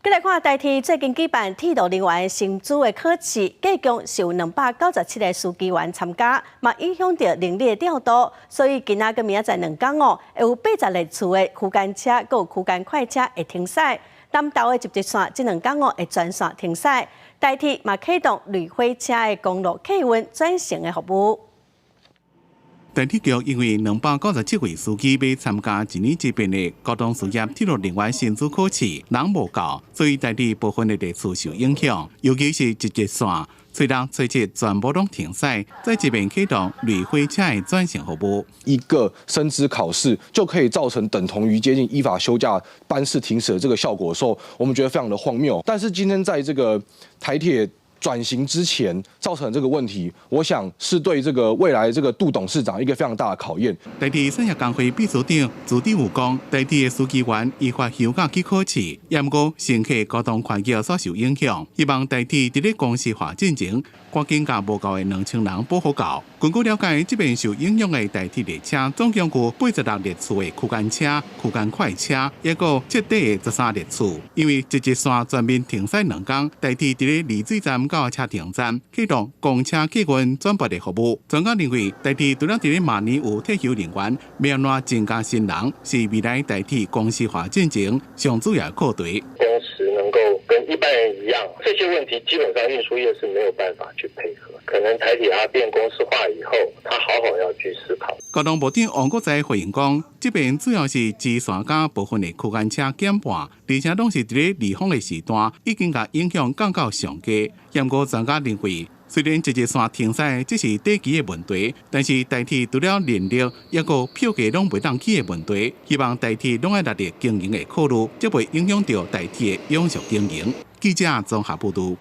繼來看台鐵最近舉辦鐵路人員薪資的考試，計共是有297個司機員參加，嘛影響著人力的調度，所以今仔佮明仔載兩工哦，會有80列次的區間車，閣有區間快車會停駛。南投的集集線這兩工哦會全線停駛，台鐵嘛啟動旅火車的公路客運轉乘的服務。台鐵局因為297位司機欲參加一年一遍的高等事業鐵路人員薪資考試，人無夠，所以台鐵部分的列次受影響，尤其是集集線，初六、初七全部攏停駛，再這邊啟動旅火車的轉乘服務。一個薪資考試就可以造成等同於接近依法休假班次停駛的這個效果的時候，我們覺得非常的荒謬。但是今天在這個台鐵轉型之前造成這個問題，我想是對這個未來這個杜董事長一個非常大的考驗。台鐵產業工會秘書長朱志武講，台鐵的司機員依法休假去考試，也毋過乘客交通權益所受影響，希望台鐵佇咧公司化進前，趕緊共無夠的2000人補好夠。根據了解，這遍受影響的台鐵列車總共有86列次的區間車、區間快車，抑閣徹底的13列次。因為集集線全面停駛兩工，台鐵佇咧麗水站到車埕站啟動公車客運轉駁的服務。專家認為，台鐵除了佇咧明年有退休人員，欲按怎增加新人，是未來台鐵公司化進程上主要課題。工時能夠跟一般人一樣，這些問題基本上運輸業是沒有辦法去配合。可能台鐵它變公司化以後，他好好要去思考。交通部長王國材回應講，這遍主要是支線佮部分的區間車減半，而且攏是佇咧離峰的時段，已經共影響降到上低。毋過專家認為，雖然集集線停駛這是短期的問題，但是台鐵除了人力，抑閣票價攏袂當起的問題，希望台鐵攏愛納入經營的考慮，才袂影響著台鐵的永續經營。記者綜合報導。